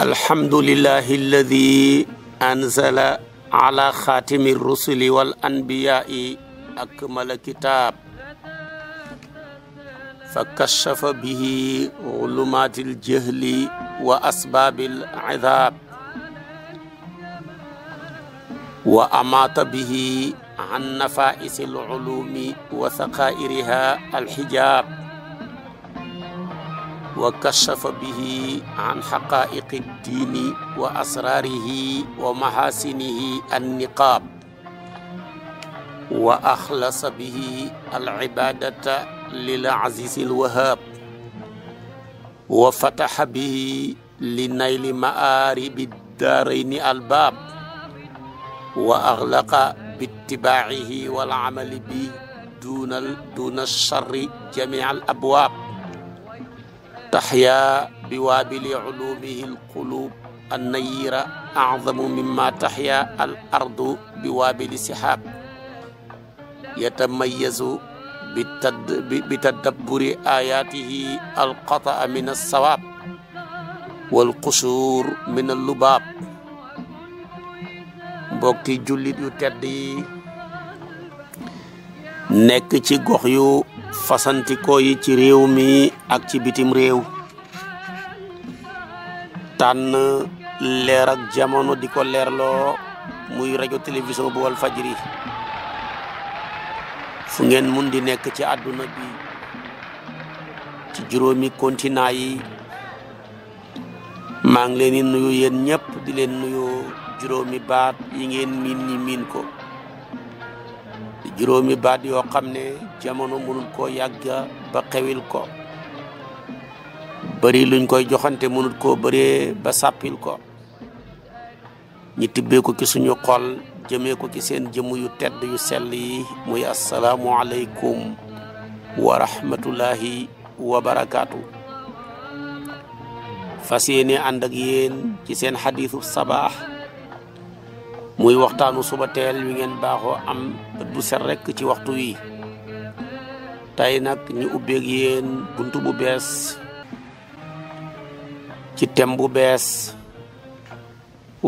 الحمد لله الذي أنزل على خاتم الرسل والأنبياء أكمل كتاب فكشف به ظلمات الجهل وأسباب العذاب وأمات به عن نفائس العلوم وثقائرها الحجاب وكشف به عن حقائق الدين وأسراره ومحاسنه النقاب وأخلص به العبادة للعزيز الوهاب وفتح به لنيل مآرب الدارين الباب وأغلق باتباعه والعمل به دون الشر جميع الأبواب تحيا بوابل علومه القلوب النيرة أعظم مما تحيا الأرض بوابل سحاب يتميز بتدبر آياته القطع من الصواب والقشور من اللباب mbokki jullit yu tedd yi nekk ci gox yu fasantikoo yi ci réew mi ak ci bitim réew tànn leer ak jamono di ko leerloo muy rajo télévision bu Walfadjri fu ngeen mun di nekk ci àdduna bi ci juróomi continent yi maa ngi leen di nuyu yéen ñëpp di leen nuyu juróomi baat yi ngeen miin ñi miin ko di juróomi baat yoo xam ne jamono mënul koo yàgga ba xewil ko bari luñ koy joxante mënul koo bëree ba sàppil ko ñi tibbee ko ci suñu xol jëmee ko ci seen jëmm yu tedd yu sell yi muy assalaamu aleykum wa rahmatullahi wa barakaatu fas yéene ànd ak yéen ci seen xadiisu sabaax muy waxtaanu suba teel wi ngeen baaxoo am bët bu set rekk ci waxtu wi tey nag ñu ubbeeg yéen buntu bu bees ci thème bu bees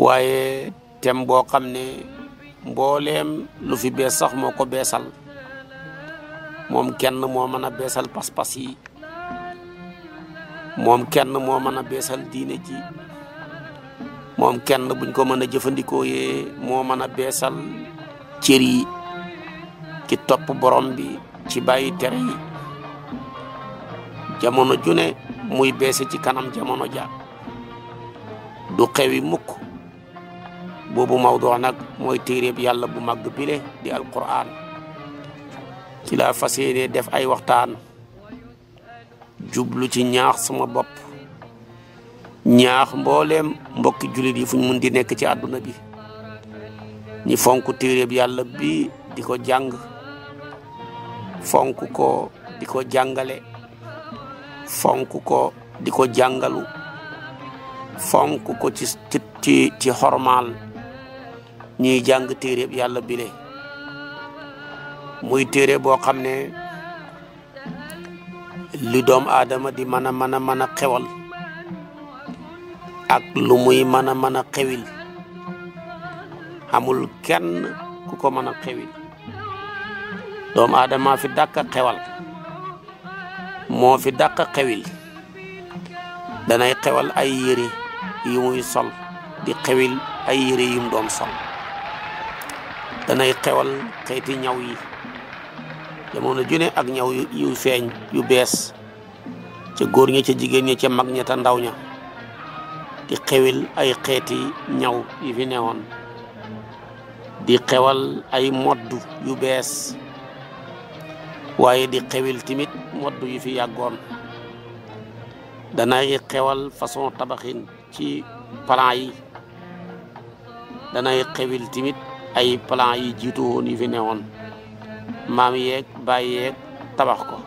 waaye thème boo xam ne mbooleem lu fi bees sax moo ko beesal moom kenn moo mën a beesal pas-pas yi moom kenn moo mën a beesal diine ji moom kenn buñ ko mën a jëfandikoo yee moo mën a beesal cër yi ci topp borom bi ci bàyyi tere yi jamono june muy beese ci kanam jamono ja du xewi mukk boobu mawduu nag mooy téeréeb yàlla bu màgg bile di alquran ci laa fas yéene def ay waxtaan jublu ci ñaax sama bopp ñaax mbooleem mbokki jullit yi fuñ mun di nekk ci àdduna bi ñi fonk téeréeb yàlla bi di ko jàng fonk ko di ko jàngale fonk ko di ko jàngalu fonk ko ci xormaal ñiy jàng téeréeb yàlla bile muy téere boo xam ne li doom aadama di mën a xewal ak lu muy mën a xewil amul kenn ku ko mën a xewil doomu aadama fi dàq xewal moo fi dàq xewil danay xewal ay yére yu muy sol di xewil ay yére yum doon sol danay xewal xeeti ñaw yi jamono june ak ñaw yu feeñ yu bees ca góor ña ca jigéen ña ca mag ña ta ndaw ña di xewil ay xeeti ñaw yu fi newoon di xewal ay modd yu bees waaye di xewil timit modd yu fi yàggoon danay xewal façon tabaxin ci plan yi danay xewil timit ay plan yi jiitu woon yu fi newoon maam yeeg baay yeeg tabax ko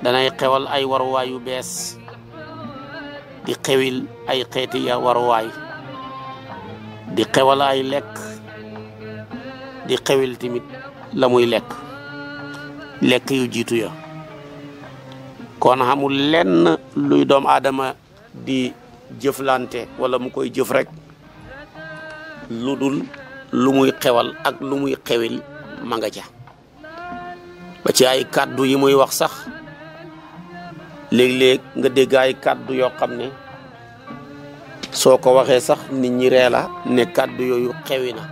danay xewal ay waruwaay yu bees di xewil ay xeeti ya waruwaay di xewal ay lekk di xewil timit la muy lekk yu jiitu ya kon xamul lenn luy doom aadama di jëflante wala mu koy jëf rek lu dul lu muy xewal ak lu muy xewil ma nga ca ba ci ay kàddu yi muy wax sax léeg-léeg nga dégg ay kàddu yoo xam ne soo ko waxee sax nit ñi ree la ne kàddu yooyu xewi na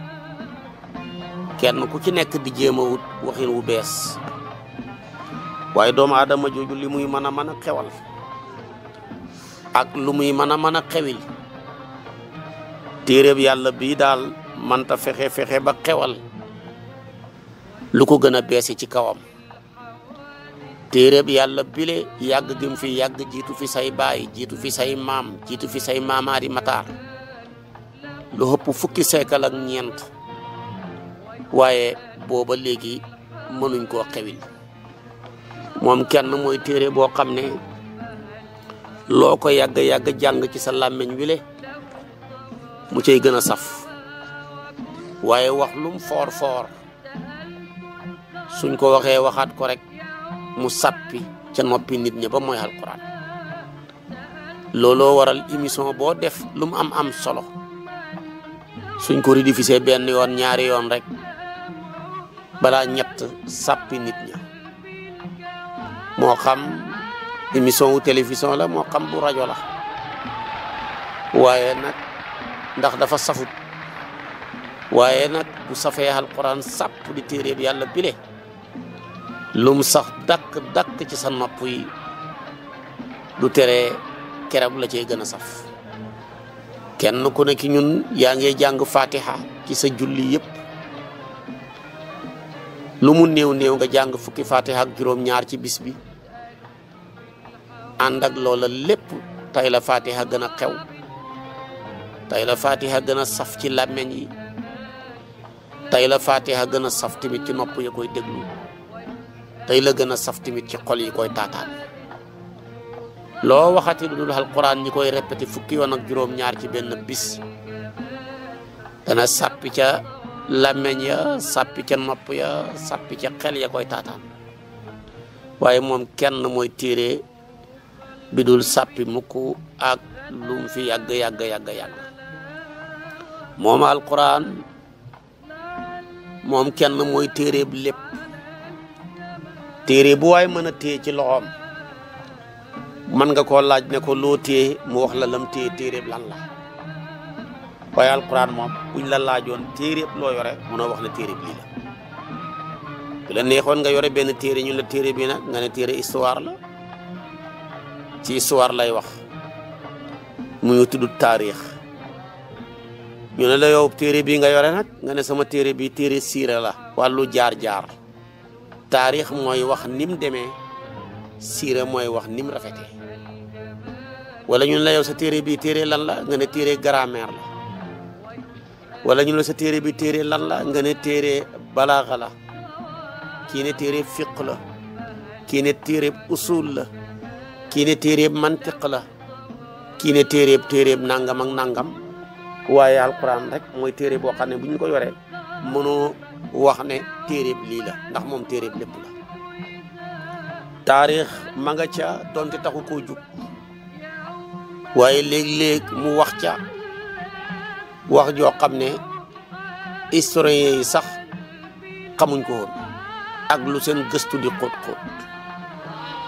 kenn ku ci nekk di jéem a wut waxin wu bees waaye doomu aadama jooju li muy mën a xewal ak lu muy mën a xewil téereb yàlla bii daal manta fexe ba xewal lu ko gën a beesi ci kawam téereb yàlla bile yàgg gim fi yàgg jiitu fi say baay jiitu fi say maam jiitu fi say maamaari mataar lu ëpp fukki seekal ak ñeent waaye booba léegi mënuñ koo xewil moom kenn mooy téere boo xam ne loo ko yàgg jàng ci sa làmmiñ wile mu cay gën a saf waaye wax lum foor suñ ko waxee waxaat ko rek mu sappi ca noppi nit ñi ba mooy alquran looloo waral émission boo def lu mu am solo suñ ko rediffusé benn yoon ñaari yoon rek balaa ñett sappi nit ña moo xam émission wu télévision la moo xam bu rajo la waaye nag ndax dafa safut waaye nag bu safee alquran sàpp di téere bi yàlla bile lum sax dakk ci sa nopp yi du tere keroog la cay gën a saf kenn ku ne ki ñun yaa ngi jàng fatiha ci sa julli yëpp lu mu néew nga jàng fukki fatiha ak juróom-ñaar ci bis bi ànd ak loola lépp tay la fatiha gën a xew tay la fatiha gën a saf ci làmmeñ yi tay la fatiha gën a saf tamit ci nopp yi koy déglu tay la gën a saf tamit ci xol yi koy taataan loo waxati lu dul alquran ñi koy répété fukki yoon ak juróom-ñaar ci benn bis dana sàppi ca làmmeñ ya sàppi ca nopp ya sàppi ca xel ya koy taataan waaye moom kenn mooy téere bi dul sàppi mukk ak lum fi yàgg moom alquran moom kenn mooy téere bi lépp téere bu waay mën a téye ci loxoom mën nga koo laaj ne ko loo téye mu wax la lam téye téere bi lan la waaye alquran moom buñ la laajoon téere bi loo yore mun a wax la téere bi lii la bu la neexoon nga yore benn téere ñu la téere bi nag nga ne téere histoire la ci histoire lay wax mu ngi tudd taarix ñu ne la yow téere bi nga yore nag nga ne sama téere bi téere siira la wàllu jaar-jaar taarix mooy wax nim demee siira mooy wax nim rafetee wala ñu ne la yow sa téere bi téere lan la nga ne téere grammaire la wala ñu ne la sa téere bi téere lan la nga ne téere balaaxa la kii ne téere fiq la kii ne téere usul la kii ne téere mantiq la kii ne téere nangam ak nangam waaye alquran rek mooy téere boo xam ne bu ñu ko yoree mënoo wax ne téere lii la ndax moom téere lépp la taarix ma nga ca donte taxu koo jug waaye léeg-léeg mu wax ca wax joo xam ne historiens yi sax xamuñ ko woon ak lu seen gëstu di xóot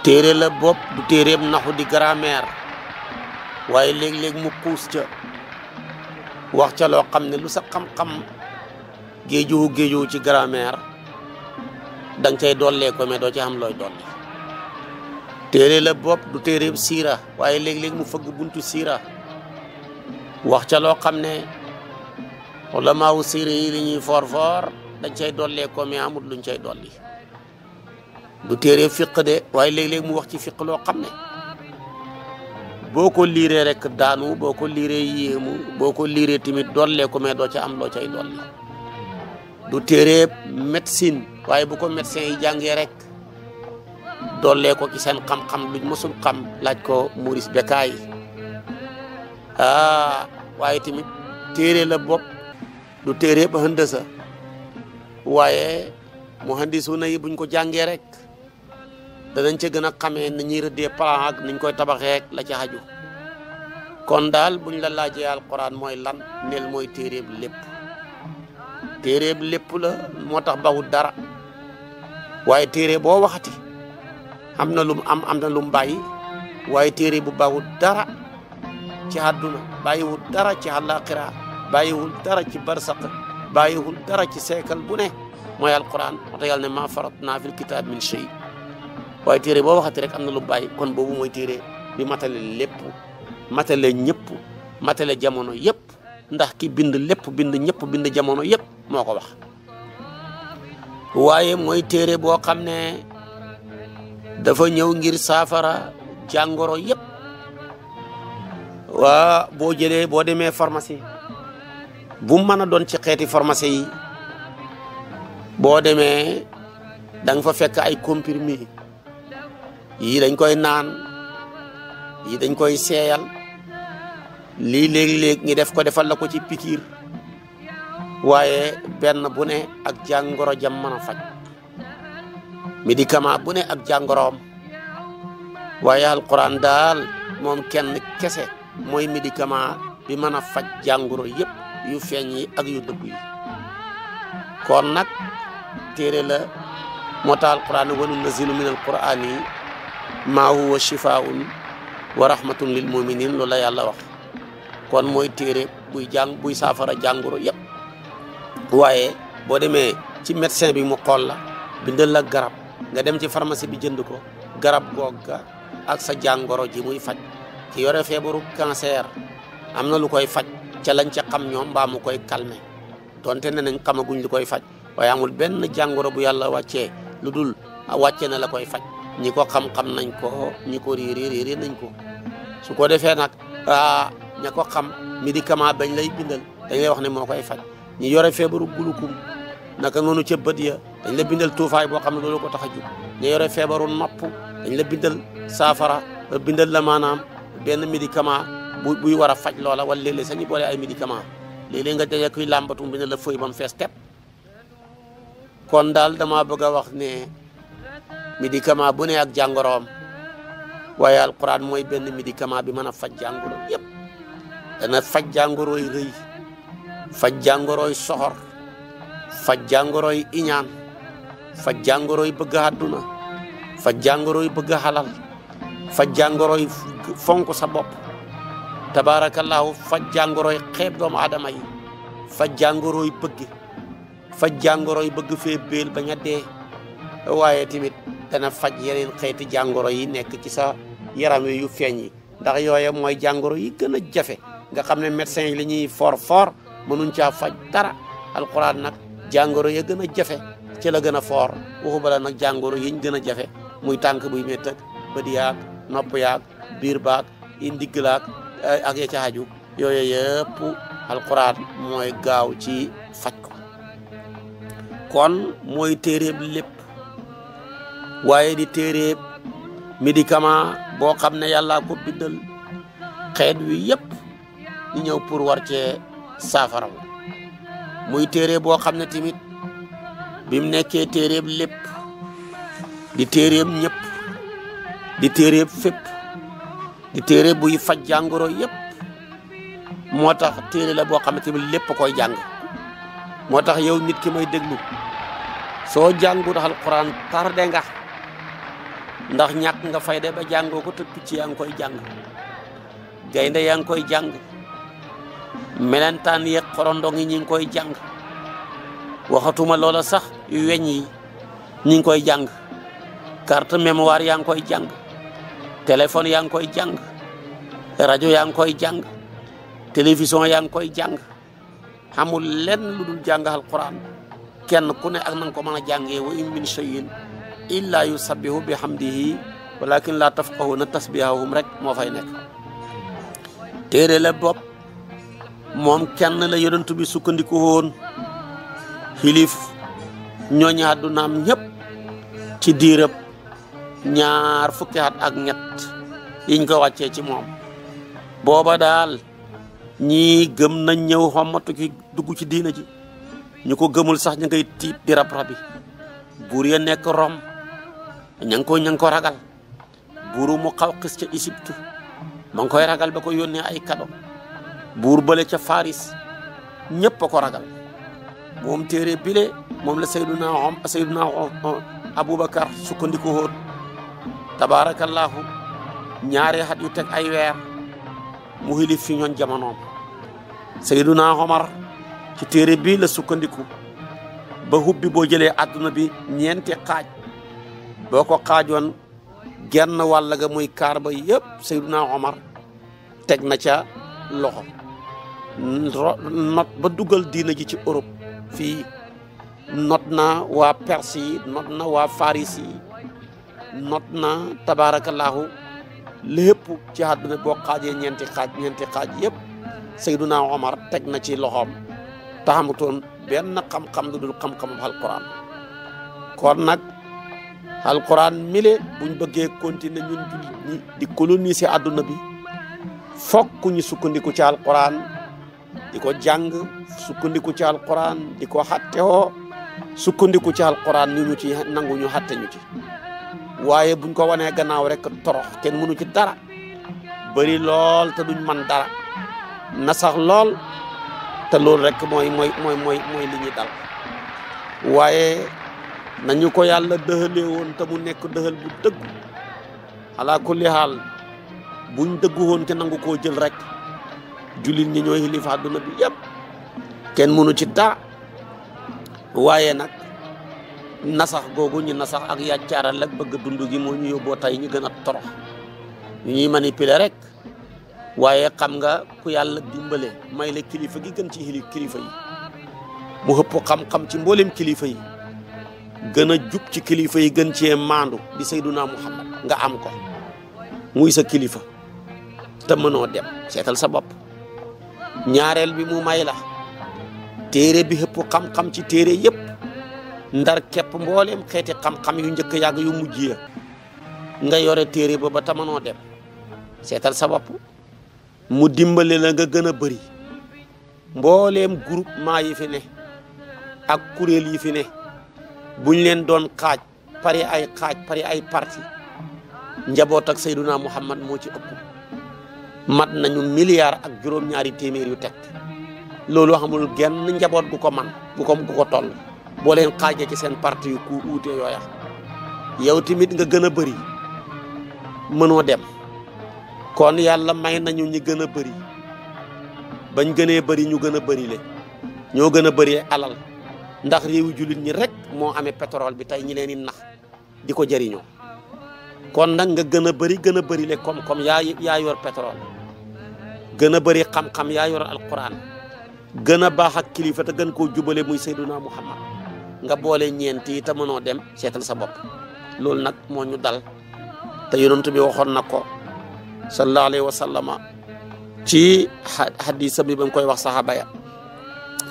téere la bopp du téereem naxu di grammaire waaye léeg-léeg mu xuus ca wax ca loo xam ne lu sa xam-xam géejuwu ci grammaire da nga cay dollee ko mais doo ci am looy dolli téere la bopp du téereem siira waaye léeg-léeg mu fëgg buntu siira wax ca loo xam ne ulamaawu siira yi li ñuy foor dañ cay dollee ko mais amul luñ cay dolli du téere fiq de waaye léeg-léeg mu wax ci fiq loo xam ne boo ko liiree rek daanu boo ko liiree yéemu boo ko liiree tamit dollee ko mais doo ca am loo cay dolli du téere médecine waaye bu ko médecin yi jàngee rek dollee ko ci seen xam-xam luñ mësul xam laaj ko Maurice Bucaille waaye tamit téere la bopp du téere ba hëndësa waaye mu handisuna yi buñ ko jàngee rek danañ ca gën a xamee na ñuy rëddee plan ak niñ koy tabaxee la ca xaju kon daal buñ la laajee alquran mooy lan neel mooy téeréeb lépp la moo tax bawut dara waaye téere boo waxati am na lum am na lum bàyyi waaye téere bu bawut dara ci àdduna bàyyiwul dara ci àllaaxira bàyyiwul dara ci barsaq bàyyiwul dara ci seekal bu ne mooy alquran moo tax yàlla ne maa faratnaa fil kitaab min shay waaye téere boo waxati rek am na lu bàyyi kon boobu mooy téere bi matale lépp matale ñëpp matale jamono yëpp ndax ki bind lépp bind ñëpp bind jamono yëpp moo ko wax waaye mooy téere boo xam ne dafa ñëw ngir saafara jàngoro yëpp waa boo demee pharmacie bu mën a doon ci xeeti pharmacie yi boo demee da nga fa fekk ay comprimé yii dañ koy naan yii dañ koy seeyal lii léeg-léeg ñi def ko defal la ko ci pikiir waaye benn bu ne ak jàngoro jam mën a faj médicament bu ne ak jàngoroom waaye alquran daal moom kenn kese mooy médicament bi mën a faj jàngoro yëpp yu feeñ yi ak yu dëgg yi kon nag téere la moo tax alquran wa nunazzilu min alqurani maa huwa shifaa'un wa rahmatun lil muminin loolu la yàlla wax kon mooy téere buy saafara jàngoro yëpp waaye boo demee ci médecin bi mu xool la bindal la garab nga dem ci pharmacie bi jënd ko garab googa ak sa jàngoro ji muy faj ki yore feebaru cancer am na lu koy faj ca lañ ca xam ñoom mbaa mu koy calmer donte ne nañ xamaguñ lu koy faj waaye amul benn jàngoro bu yàlla wàccee lu dul wàcce na la koy faj ñi ko xam-xam nañ ko ñi ko réeré nañ ko su ko defee nag ña ko xam médicament bañ lay bindal dañ lay wax ne moo koy faj ñi yore feebaru gulukum naka noonu ca bët ya dañ la bindal tuufaay boo xam ne loolu ko tax a jug ñi yore feebaru nopp dañ la bindal saafara bindal la maanaam benn médicament buy war a faj loola wala léeg-léeg sax ñu boole ay médicament léeg-léeg nga daje kuy làmbatu bindal la feuille ba mu fees tepp kon daal dama bëgg a wax ne médicament bu ne ak jàngoroom waaye alquran mooy benn médicament bi mën a faj jàngoro yëpp dana faj jàngoroy rëy faj jàngoroy soxor faj jàngoroy iñaan faj jàngoroy bëgg àdduna faj jàngoroy bëgg xalal faj jàngoroy fonk sa bopp tabaarakallaahu faj jàngoroy xeeb doomu aadama yi faj jàngoroy bëgg faj jàngoroy bëgg fee béel bañ a dee waaye tamit dana faj yeneen xeeti jàngoro yi nekk ci sa yaram yu feeñ yi ndax yooye mooy jàngoro yi gën a jafe nga xam ne médecin yi li ñuy for mënuñ caa faj dara alquran nag jàngoro ya gën a jafe ci la gën a foor waxu bala nag jàngoro yiñ gën a jafe muy tànk buy métti ak bët yaag nopp yaag biir baag yi ndigg laag ak ya ca aju yooyu yëpp alquran mooy gaaw ci faj ko kon mooy téeréeb lépp waaye di téeréeb médicament boo xam ne yàlla ko bindal xeet wi yëpp ñu ñëw pour war cee saafaraw muy téere boo xam ne tamit bi mu nekkee téeréeb lépp di téeréeb ñëpp di téeréeb fépp di téere buy faj jàngoro yëpp moo tax téere la boo xam ne tamit lépp koy jàng moo tax yow nit ki may déglu soo jàngut alquran tardé nga ndax ñàkk nga fayda ba jàngoo ko te picc yaa ngi koy jàng gaynde yaa ngi koy jàng melentaan yeeg xorondong yi ñi ngi koy jàng waxatuma loola sax weñ yi ñi ngi koy jàng carte mémoire yaa ngi koy jàng téléphone yaa ngi koy jàng rajo yaa ngi koy jàng télévision yaa ngi koy jàng amul lenn lu dul jàng alquran kenn ku ne ak nanga ko mën a jàngee wa in min shay'in illa yusabbihu bihamdihi walakin la tafqahuna tasbihahum rek moo fay nekk téere la bopp moom kenn la yonent bi sukkandiku woon xilif ñooñu àddunaam ñëpp ci diirëb 2 fukki at ak ñett yiñ ko wàccee ci moom booba daal ñii gëm nañ ñëw xommatu ki dugg ci diina ji ñu ko gëmul sax ñu ngay tiit di rab-rabi buur ya nekk Rome ña ngi ko ragal buuru mu xaw xis ca Égypte ma ngi koy ragal ba ko yónnee ay kado buur bële ca Faris ñëpp a ko ragal moom téere bile moom la Seyduna Aboubacar sukkandiku woon tabaarakallaahu ñaari at yu teg ay weer mu xilif fi ñoon jamonoom Seyduna Omar ci téere bi la sukkandiku ba hubbi boo jëlee àdduna bi ñeenti xaaj boo ko xaajoon genn wàll ga muy kaar ba yëpp Seyduna Omar teg na ca loxo not ba dugal diina ji ci Europe fii not na waa Perse yi not na waa Faris yi not na tabaarakallaahu lépp ci àdduna boo xaajee ñeenti xaaj yëpp Seyduna Omar teg na ci loxoom taxamutoon benn xam-xam lu dul xam-xamu alquran kon nag alquran mile buñ bëggee continuer ñun jullit ñi di coloniser àdduna bi fokk ñu sukkandiku ci alquran di ko jàng sukkandiku ci alquran di ko xattewoo sukkandiku ci alquran ni ñu ci nangu ñu xatte ñu ci waaye buñ ko wanee gannaaw rek torox kenn mënu ci dara bëri lool te duñ man dara na sax lool te loolu rek mooy li ñuy dal waaye nañu ko yàlla dëxalee woon te mu nekk dëxal bu dëgg ala kulli xaal buñ dëggu woon te nangu koo jël rek jullit ñi ñooy xilif àdduna bi yëpp kenn mënu ci dara waaye nag nasax googu ñu nasax ak yàccaaral ak bëgg dund gi moo ñu yóbboo tey ñu gën a torox ñu ñuy manipuler rek waaye xam nga ku yàlla dimbale may la kilifa gi gën ci kilifa yi mu ëpp xam-xam ci mboolem kilifa yi gën a jub ci kilifa yi gën cee maandu di Seyduna Muhammad nga am ko muy sa kilifa te mënoo dem seetal sa bopp ñaareel bi mu may la téere bi ëpp xam-xam ci téere yëpp ndar képp mbooleem xeeti xam-xam yu njëkk yàgg yu mujj ya nga yore téere ba te mënoo dem seetal sa bopp mu dimbale la nga gën a bëri mbooleem groupement yi fi ne ak kuréel yi fi ne buñ leen doon xaaj pare ay parti njaboot ak Seyduna Muhammad moo ci ëpp mat nañu milliard ak juróom-ñaari téeméer yu teg loolu xamul genn njaboot gu ko man gu ko toll boo leen xaajee ci seen parti yu ku uute yooya yow tamit nga gën a bëri mënoo dem kon yàlla may nañu ñi gën a bëri bañ gënee bëri ñu gën a bëri le ñoo gën a bëri alal ndax réewu jullit ñi rek moo amee pétrole bi tey ñi leen di nax di ko jëriñoo kon nag nga gën a bëri le comme yaa yor pétrole gën a bëri xam-xam yaa yor alquran gën a baax ak kilifa te gën koo jubale muy Seyduna Muhammad nga boole ñeenti yi te mënoo dem seetal sa bopp loolu nag moo ñu dal te yonent bi waxoon na ko sallallahu alayhi wa sallama ci hadisa bi ba mu koy wax saxaaba ya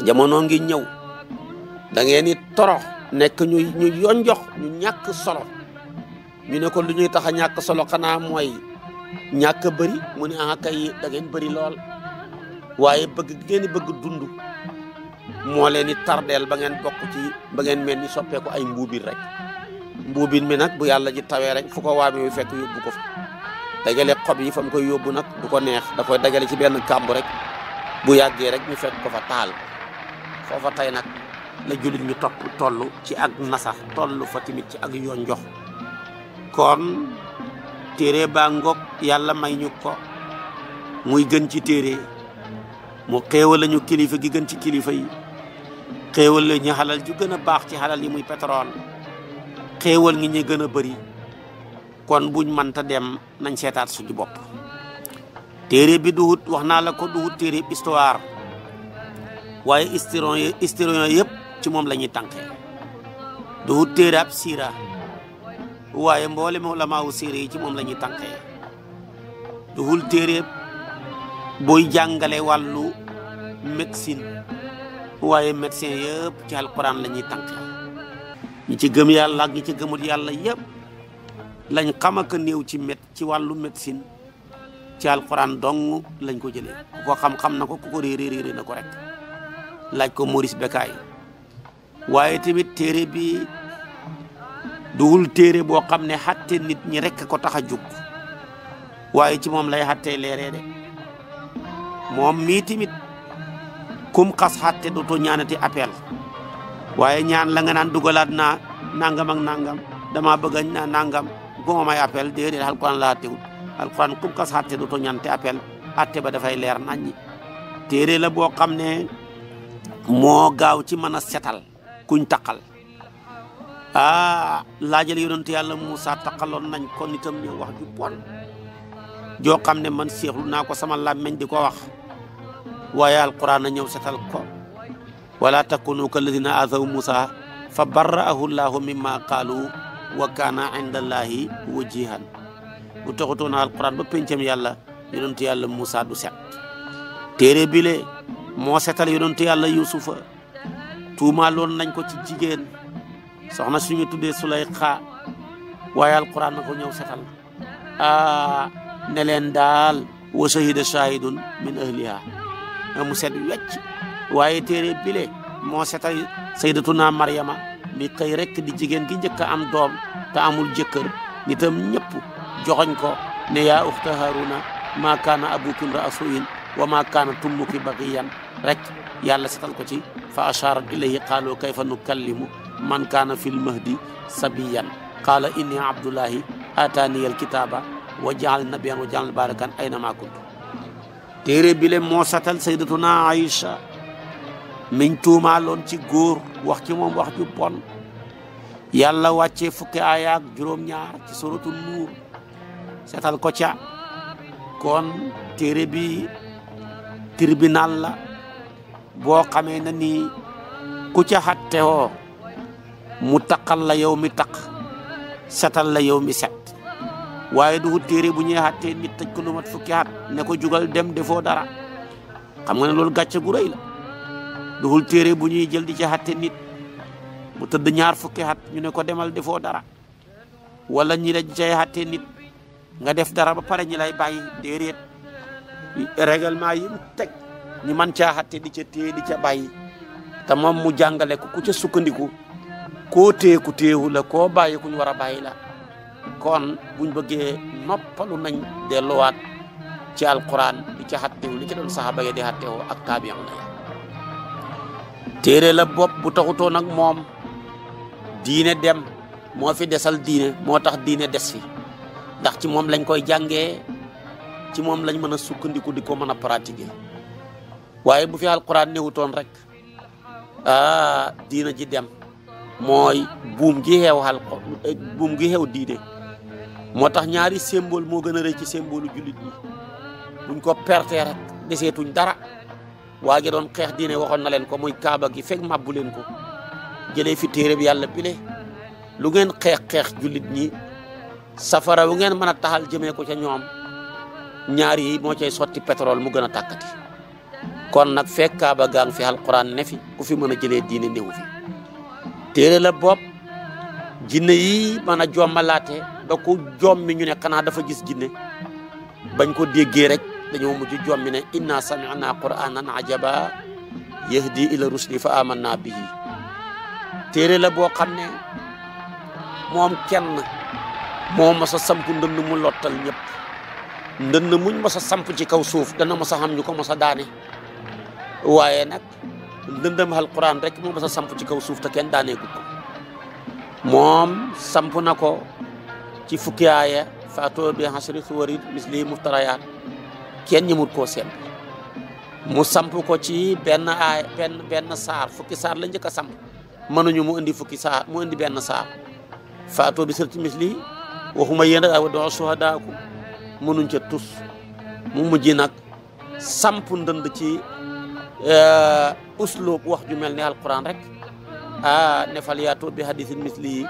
jamono ngi ñëw da ngeen ni torox nekk ñu yonjox ñu ñàkk solo ñu ne ko lu ñuy tax a ñàkk solo xanaa mooy ñàkk bëri mu ne kay da ngeen bëri lool waaye ngeen bëgg dund moo leen di tardeel ba ngeen bokk ci ba ngeen mel ni soppeeku ay mbuubin rek mbuubin mi nag bu yàlla ji tawee rek fu ko waame wi fekk yóbbu ko fa dajale xob yi fa mu koy yóbbu nag du ko neex da koy dajale ci benn kàmb rek bu yàggee rek ñu fekk ko fa taal foofa tey nag la jullit ñu toll ci ak nasax toll fa tamit ci ak yoon jox kon téere baa ngoog yàlla may ñu ko muy gën ci téere mu xéewal lañu kilifa gi gën ci kilifa yi xéewal la ñu xalal ju gën a baax ci xalal yi muy pétrole xéewal ngi ñu gën a bëri kon buñ mënta dem nañ seetaat suñu bopp téere bi duhut wax naa la ko duhut téere histoire waaye historien yëpp ci moom la ñuy tànkee duhut téere ab siira waaye mboolem ulamaawu siira yi ci moom la ñuy tànkee duhul téere booy jàngale wàllu médecine waaye médecin yëpp ci alquran la ñuy tànkee ñi ci gëm yàlla ak ñi ci gëmul yàlla yëpp lañ xam ak néew ci wàllu médecine ci alquran dong lañ ko jëlee ku ko xam-xam na ko ku ko réeré na ko rek laaj ko Maurice Bucaille waaye tamit téere bi duhul téere boo xam ne xatte nit ñi rek ko tax a jóg waaye ci moom lay xattee leeree de moom mii timit kum xas xatte dootoo ñaanati appel waaye ñaan la nga naan dugalaat naa nangam ak nangam dama bëgg naa nangam bu ma may appel déedéet alquran la xattewul alquran kum xas xatte dootoo ñaanati appel xatte ba dafay leer naññi téere la boo xam ne moo gaaw ci mën a setal kuñ taqal laajal yonent yàlla Moussa taqaloon nañ ko nitam ñu wax ju bon joo xam ne man seexlu naa ko sama làmmeñ di ko wax waaye alquran a ñëw setal ko wala takunu kalladina azaw Moussa fa barra'ahu llahu mimma qaalu wa kaana inda allahi wajihan bu taxutoon alquran ba pencam yàlla yonent yàlla Moussa du set téere bile moo setal yonent yàlla Yusufa tuumaaloon nañ ko ci jigéen soxna suñu tuddee Sulayxa waaye alquran na ko ñëw setal ne leen daal wa shahida shahidun min ahliha mu set wecc waaye téere bile moo setal sayyidatuna Maryama mi xëy rek di jigéen gi njëkk a am doom te amul jëkkër nitam ñëpp joxoñ ko ne yaa uxta Haruna ma kaana abuki imra'a su'in wa ma kaanat ummuki baghiyan rek yàlla setal ko ci fa asharat ilayhi qaalu kayfa nukallimu man kaana fil mahdi sabiyan qaala inni abdullahi ataniya alkitaba wa ja'alani nabiyyan wa ja'alani barakan aynama kuntu téere bile moo satal sayyidatuna Aïcha miñ tuumaaloon ci góor wax ci moom wax ju bon yàlla wàccee fukki aaya ak juróom-ñaar ci suratu nuur setal ko ca kon téere bi tribunal la boo xamee na ni ku ca xatte woo mu taqal la yow mi taq setal la yow mi set waaye du téere bu ñuy xattee nit tëj ko lu mat fukki at ne ko jugal dem defoo dara xam nga ne loolu gàcce gu rëy la duhul téere bu ñuy jël di ci xatte nit mu tëdd ñaar fukki at ñu ne ko demal defoo dara wala ñi dañ cay xatte nit nga def dara ba pare ñi lay bàyyi déedéet règlement yi mu teg ñi man caa xatte di ca téye di ca bàyyi te moom mu jàngale ko ku ca sukkandiku koo téye ku téyewu la koo bàyyi ku ñu war a bàyyi la kon buñ bëggee noppalu nañ delluwaat ci alquran di ca xattewu li ci doon saxaaba yi di xattewu ak taabi'un na téere la bopp bu taxutoo nag moom diine dem moo fi desal diine moo tax diine des fi ndax ci moom lañ koy jàngee ci moom lañ mën a sukkandiku di ko mën a pratiquer waaye bu fi alquran newutoon rek diina ji dem mooy buum gi xew diine moo tax ñaari symbole moo gën a rëy ci symbole jullit ñi buñ ko pertee rek deseetuñ dara waa ji doon xeex diine waxoon na leen ko muy kaaba gi fekk mabbu leen ko jëlee fi téere bi yàlla bile lu ngeen xeex jullit ñi safara wu ngeen mën a taxal jëmee ko ca ñoom ñaar yi moo cay sotti pétrole mu gën a tàkkati kon nag fekk kaaba gaa ngi fi alquran ne fi ku fi mën a jëlee diine néew fi téere la bopp jinne yi mën a jommalaate ba ku jommi ñu ne xanaa dafa gis jinne bañ ko déggee rek dañoo mujj jommi ne inna sami'na qur'anan ajaba yahdi ila rusdi fa amanna bihi téere la boo xam ne moom kenn moo mos a samp ndënd mu lottal ñëpp ndënd muñ mos a samp ci kaw suuf dana mos a xam ñu ko mos a daane waaye nag ndëndam alquran rek moo mos a samp ci kaw suuf te kenn daanee ko moom samp na ko ci fukki aaya faatoo bi hasri suwarin misli muftarayaat kenn ñëmut koo semp mu samp ko ci benn aaya benn saar fukki saar la njëkk a samp mënuñu mu indi fukki saar mu indi benn saar faatoo bi sirti misli waxuma yéen rek awa doo suhadaaku mënuñ ca tus mu mujj nag samp ndënd ci usloob wax ju mel ni alquran rek ne fal yaatoo bi hadithin misli yi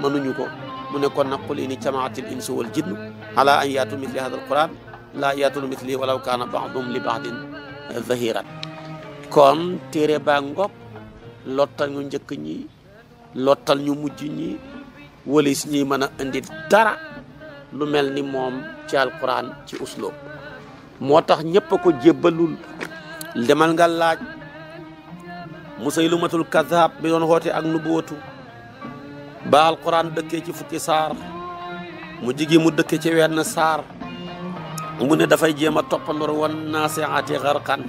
mënuñu ko mu ne kon nag qul in ijtama'atil insu wal jinnu ala an yaatu misli hadha alquran la yaatuna misli walaw kaana ba'duhum li ba'din zahiran kon téere baa ngoog lottal ñu njëkk ñi lottal ñu mujj ñi walis ñi mën a indi dara lu mel ni moom ci alquran ci usloob moo tax ñëpp a ko jébbalul demal nga laaj Musaylimatul Kazzab bi doon xoote ak nubuwatu ba alquran dëkkee ci fukki saar mu jigi mu dëkke ci wenn saar mu ne dafay jéem a toppandoor wan naasiaati garqan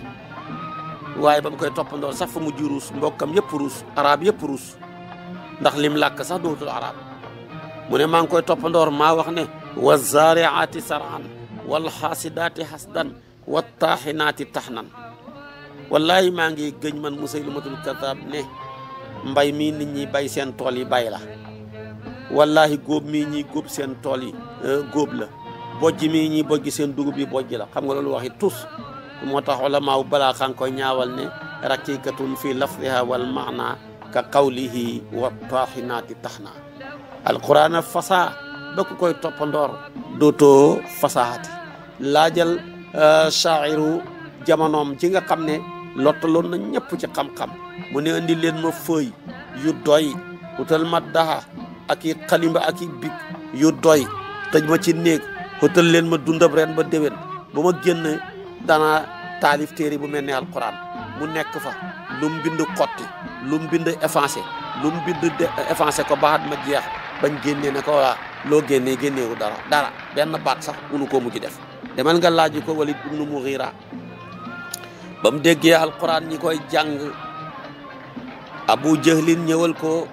waaye ba mu koy toppandoor sax fa mujj ruus mbokkam yëpp ruus arab yëpp ruus ndax lim làkk sax dootul arab mu ne maa ngi koy toppandoor maa wax ne wa zaariaati sar'an wal xaasidaati xasdan wa taaxinaati taxnan wallahi maa ngi gëñ man Musaylimatul Kazzaab ne mbay mii nit ñi bay seen tool yi bay la wallahi góob mii ñi góob seen tool yi góob la bojj mii ñi bojj seen dugub yi bojj la xam nga loolu waxi tus moo tax ulamaaw balaa xan koy ñaawal ne raqiqatun fi lafdiha wal maana ka qawlihi wa taaxinaati taxna alquran fasaa ba ku koy toppandoor dootoo fasaati laajal shaa'iru jamonoom ci nga xam ne lottaloon na ñëpp ci xam-xam mu ne andi leen ma fëy yu doy utal ma daha ak i xalimba ak i big yu doy tëj ma ci néeg utal leen ma dundab ren ba déwén ba ma génn dana taalif téere bu mel ne alquran mu nekk fa lu mu bind xotti lu mu bind effacé lu mu bind effacé ko baaxat ma jeex bañ génnee ne ko waa loo génneewu dara benn baat sax munu koo mujj def demal nga laaj ko Walid ibnu Mughira ba mu déggee alquran ñi koy jàng Abu Jahlin ñëwal ko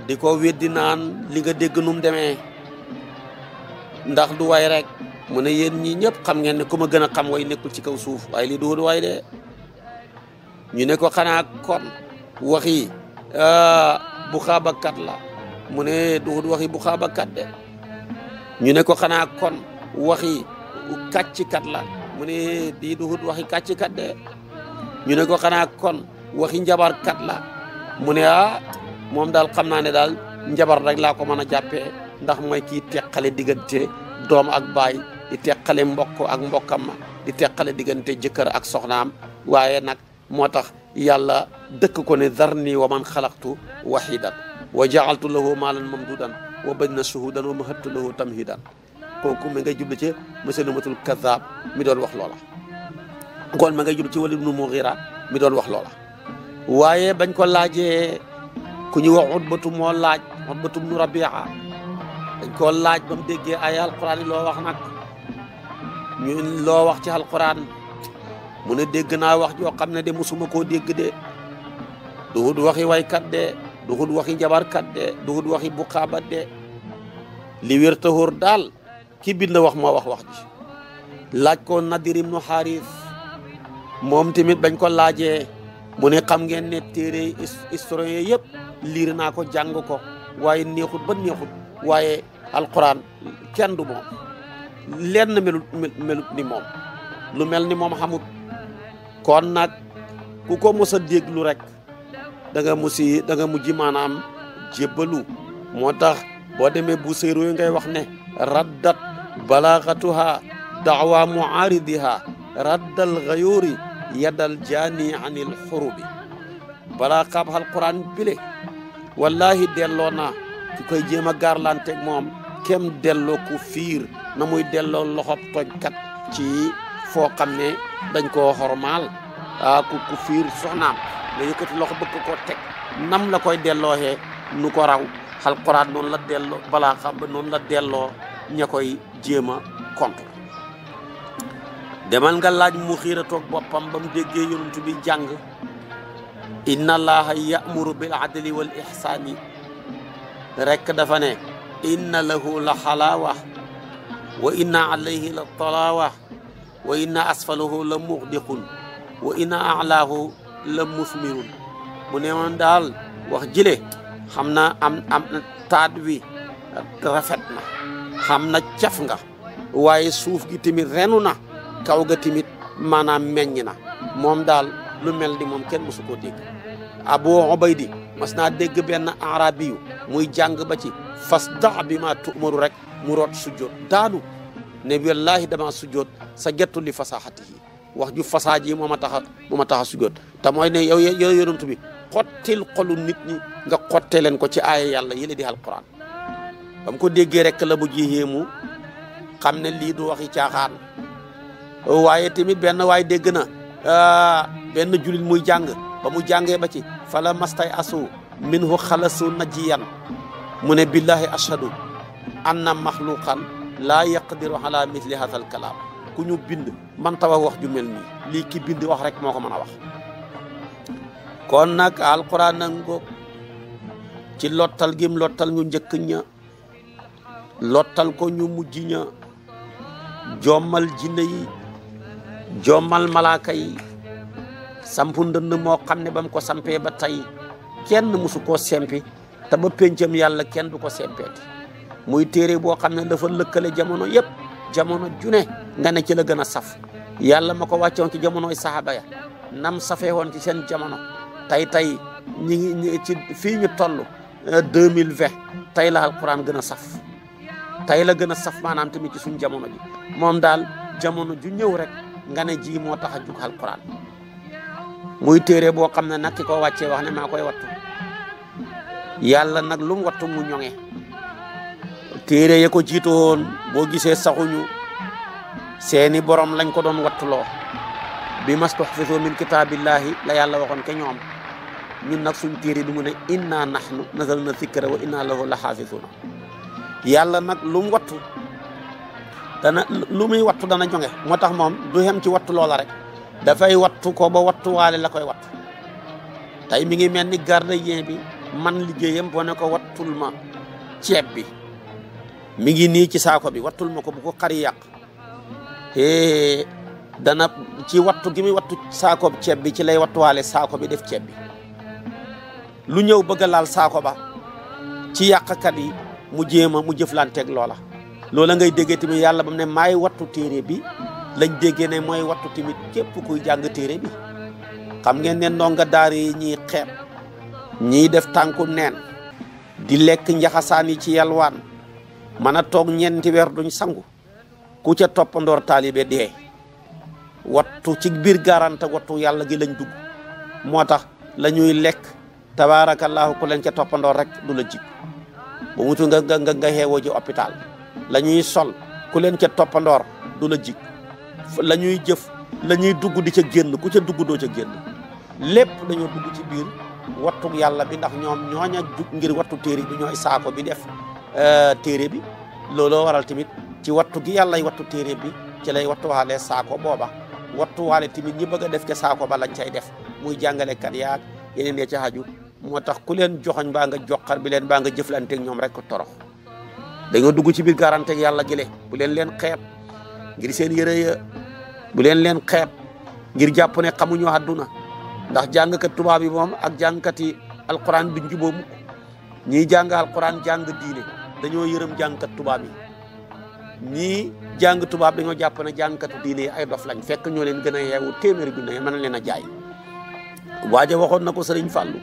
di ko weddi naan li nga dégg nu mu demee ndax du way rek mu ne yéen ñi ñëpp xam ngeen ne ku ma gën a xam way nekkul ci kaw suuf waaye lii du way de ñu ne ko xanaa kon waxi bu xaabakat la mu ne du waxi bu xaabakat de ñu ne ko xanaa kon waxi kàccikat la mu ne di du waxi kàccikat de ñu ne ko xanaa kon waxi njabarkat la mu ne moom daal xam naa ne daal njabar rek laa ko mën a jàppee ndax mooy kii teqale diggante doom ak baay di teqale mbokk ak mbokkam ma di teqale diggante jëkkër ak soxnaam waaye nag moo tax yàlla dëkk ko ne zarni wa man xalaqtu wahidan wa jaaltu lahu maalan mamdudan wa banina shuhudan wa mahattu lahu tamhidan kooku mi ngay jublu ci Musaylimatul Kazzaab mi doon wax loola kon ma ngay jublu ci Walid ibnu Mughira mi doon wax loola waaye bañ ko laajee ku ñu wax Utbatu moo laaj Utbatu ibnu Rabia dañ koo laaj ba mu déggee ay alquran yi loo wax nag ñu loo wax ci alquran mu ne dégg naa wax joo xam ne de musuma koo dégg de duhut waxi waykat de duhut waxi njabarkat de duhut waxi buqaabat de li wér te wóor daal ki bind wax moo wax ji laaj ko Nadir ibnu Xaaris moom tamit bañ ko laajee mu ne xam ngeen ne téere historien yëpp liir naa ko jàng ko waaye neexut ba neexut waaye alquran kenn du moom lenn melut ni moom lu mel ni moom xamut kon nag ku ko mos a déglu rek da nga mujj maanaam jébbalu moo tax boo demee bu séeróo ngay wax ne raddat balaagatuha daawa muaaridiha raddal gayuri yadal jaani anil xurubi balaa xaab alquran bile wallahi delloo naa ki koy jéem a gaarlanteeg moom kem delloo ku fiir na muy delloo loxob tojkat ci foo xam ne dañ koo xormaal ku fiir soxnaam nga yëkkati loxo bëgg koo teg nam la koy dellooxee nu ko raw alquran noonu la delloo balaa xam ba noonu la delloo ña koy jéem a contre demal nga laaj mu xiiratoog boppam ba mu déggee yonent bi jàng inna allaha ya'muru bil adli wal ihsani rek dafa ne inna lahu la xalaawa wa inna alayhi la talaawa wa inna asfalahu la muxdiqun wa inna a'laahu la musmirun mu ne man daal wax jile xam na am taat wi rafet na xam na caf nga waaye suuf gi tamit renu na kaw ga tamit maanaam meññ na moom daal lu mel ni moom kenn mësu koo dégg Abu Ubaydi mas naa dégg benn arabiyu muy jàng ba ci fasda bi ma tu'maru rek mu root sujjoot daanu ne wallahi dama sujjoot sa gettu li fasaxatihi wax ju fasaa ji moo ma tax a sujjoot te mooy ne yow yonent bi xottil xolu nit ñi nga xotte leen ko ci aaya yàlla yële di alquran ba mu ko déggee rek la mu jihéemu xam ne lii du waxi caaxaan waaye tamit benn waay dégg na benn julit muy jàng ba mu jàngee ba ci fala mastay asu minhu xalasu najiyan mu ne billahi ashhadu anna maxluqan laa yaqdiru ala misli hadal kalaam ku ñu bind man ta wax ju mel nii lii ki bind wax rek moo ko mën a wax kon nag alquran nango ci lottal gim lottal ñu njëkk ña lottal ko ñu mujj ña jommal jinne yi jommal malaaka yi sampu ndënd moo xam ne ba mu ko sampee ba tey kenn musu koo sempi te ba péncam yàlla kenn du ko sempeeti muy téere boo xam ne dafa lëkkale jamono yëpp jamono june nga ne ci la gën a saf yàlla ma ko wàccoon ci jamonoy sahaba ya nam safee woon ci seen jamono tey ñi ngi ci fii ñu toll 2020 tey la alquran gën a saf tey la gën a saf maanaam tamit ci suñ jamono ji moom daal jamono ju ñëw rek nga ne ji moo tax a jug alquran muy téere boo xam ne nag ki ko wàccee wax ne maa koy wattu yàlla nag lu mu wattu mu ñoŋe téere ya ko jiitu woon boo gisee saxuñu seeni borom lañ ko doon wattuloo bi mastuhfizu min kitaabillahi la yàlla waxoon ke ñoom ñun nag suñ téere bi mu ne inna nahnu nazalna zikra wa inna lahu la xaafisuuna yàlla nag lu mu wattu dana lu muy wattu dana jonge moo tax moom du xem ci wattu loola rek dafay wattu ko ba wattuwaale la koy wattu tey mi ngi mel ni gardien bi man liggéeyam boo ne ko wattul ma ceeb bi mi ngi nii ci saako bi wattul ma ko bu ko xari yàq dana ci wattu gi muy wattu saako ceeb bi ci lay wattuwaale saako bi def ceeb bi lu ñëw bëgg a laal saako ba ci yàqkat yi mu jéema mu jëflanteeg loola ngay déggee tamit yàlla ba mu ne maay wattu téere bi lañ déggee ne mooy wattu tamit képp kuy jàng téere bi xam ngeen ne ndonga daara yi ñiy xeeb ñiy def tànku neen di lekk njaxasaan yi ci yalwaan mën a toog ñeenti weer duñ sangu ku ca toppandoor taalibe dee wattu ci biir garante wattu yàlla gi lañ dugg moo tax la ñuy lekk tabaarakallaahu ku leen ca toppandoor rek du la jig ba mutu nga xeewoo ji hôpital la ñuy sol ku leen ca toppandoor du la jig la ñuy jëf la ñuy dugg di ca génn ku ca dugg doo ca génn lépp dañoo dugg ci biir wattu yàlla bi ndax ñoom ñooña jug ngir wattu téere bi ñooy saako bi def téere bi looloo waral tamit ci wattu gi yàlla wattu téere bi ci lay wattuwaale saako booba wattuwaale tamit ñi bëgg a def ca saako ba lañ cay def muy jàngalekat yaag yeneen ya ca xaju moo tax ku leen joxoñ baa nga joxar bi leen baa nga jëflanteeg ñoom rek ko torox dañoo dugg ci biir garanteeg yàlla gile bu leen xeeb ngir seen yëre ya bu leen xeeb ngir jàpp ne xamuñu àdduna ndax jàngkat tubaab yi moom ak jàngkati alquran duñ juboo mukk ñii jàng alquran jàng diine dañoo yërëm jàngkat tubaab yi ñii jàng tubaab dañoo jàpp ne jàngkatu diine yi ay dof lañ fekk ñoo leen gën a yeewu téeméeri junne mën na leen a jaay waaja waxoon na ko sëriñ Fàllu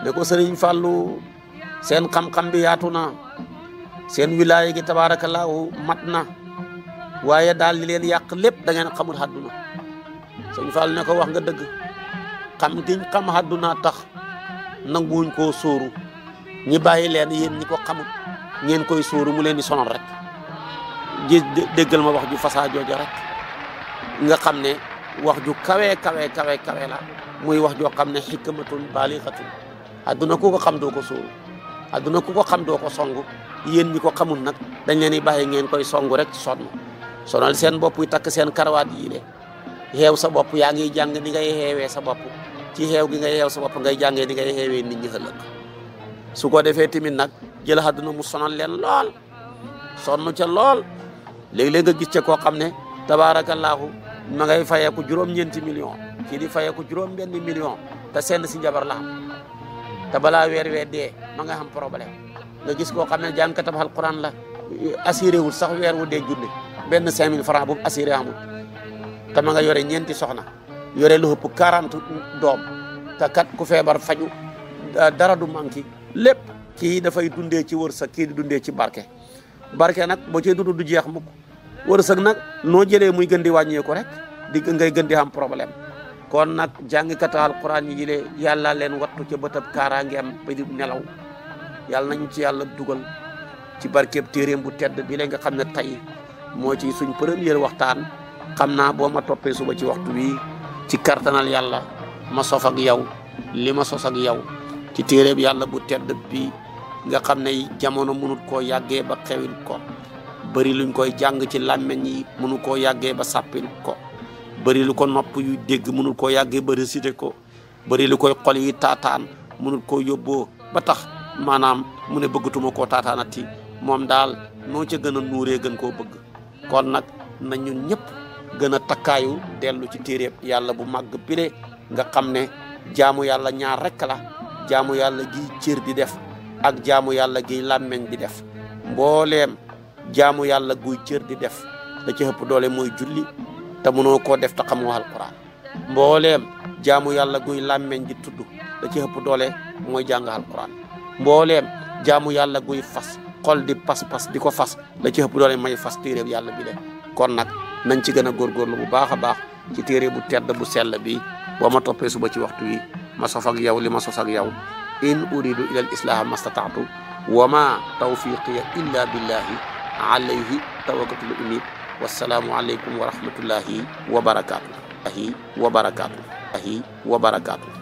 ne ko sëriñ Fàllu seen xam-xam bi yaatu na seen wilaaya gi tabaarakallaahu mat na waaye daal li leen yàq lépp da ngeen xamul àdduna sëriñ Fàllu ne ko wax nga dëgg xam giñ xam àdduna tax nanguwuñ koo sóoru ñi bàyyi leen yéen ñi ko xamut ngeen koy sóoru mu leen di sonal rek ji déggal ma wax ju fasaa jooja rek nga xam ne wax ju kawe la muy wax joo xam ne xikmatun baalixatun adduna ku ko xam doo ko sóoru adduna ku ko xam doo ko song yéen ñi ko xamul nag dañ leen di bàyyi ngeen koy song rek sonal seen bopp yi takk seen karawaat yi de xeew sa bopp yaa ngi jàng ni ngay xeewee sa bopp ci xeew gi ngay xeew sa bopp ngay jàngee ni ngay xeewee nit ñi ëllëg su ko defee tamit nag jël àdduna mu sonal leen lool sonn ca lool léeg-léeg nga gis ca koo xam ne tabaarakallaahu ma ngay fayeeku juróom-ñeenti million kii di fayeeku juróom-benn million te seen si njabar la am te balaa weer dee ma nga xam problème nga gis koo xam ne jàngkatam alquran la assuré wul sax weer wu dee junne benn 5000 francs bu assuré amul te ma nga yore ñeenti soxna yore lu ëpp 40 doom te kat ku feebar faju dara du manki lépp kii dafay dundee ci wërsëg kii di dundee ci barke nag boo cee dund du jeex mukk wërsëg nag noo jëlee muy gën di wàññeeku rek di ngay gën di am problème kon nag jàngkat alquran yi le yàlla leen wattu ca bëtab kaaraangeem ba di nelaw yàlla nañu ci yàlla dugal ci barkeeb téeréem bu tedd bi la nga xam ne tey moo ci suñ première waxtaan xam naa boo ma toppee suba ci waxtu wi ci kartanal yàlla ma sof ak yow li ma sos ak yow ci téeréeb yàlla bu tedd bi nga xam ne jamono mënut koo yàggee ba xewil ko bari luñ koy jàng ci làmmeñ yi mënu koo yàggee ba sàppil ko bari lu ko nopp yu dégg mënul koo yàggee ba récité ko bari lu koy xol yi taataan mënul koo yóbboo ba tax maanaam mu ne bëggatuma koo taataanati moom daal noo ca gën a nuuree gën koo bëgg kon nag na ñun ñëpp gën a takkaayu dellu ci téeréeb yàlla bu màgg bile nga xam ne jaamu yàlla ñaar rekk la jaamu yàlla gi cër di def ak jaamu yàlla gi làmmeñ di def mbooleem jaamu yàlla guy cër di def da ci ëpp doole mooy julli te mënoo koo def te xamoo alquran mbooleem jaamu yàlla guy làmmeñ di tudd da ci ëpp doole mooy jàng alquran mbooleem jaamu yàlla guy fas xol di pas-pas di ko fas la ci ëpp doole may fas téeréeb yàlla bi de kon nag nañ ci gën a góorgóorlu bu baax a baax ci téere bu tedd bu sell bi boo ma toppee suba ci waxtu wi ma sof ak yow li ma sos ak yow in uridu ila al islaha mastataatu wa ma tawfiqiya illa billahi alayhi tawakkaltu unib wassalaamu aleykum wa rahmatullahi wa barakaatu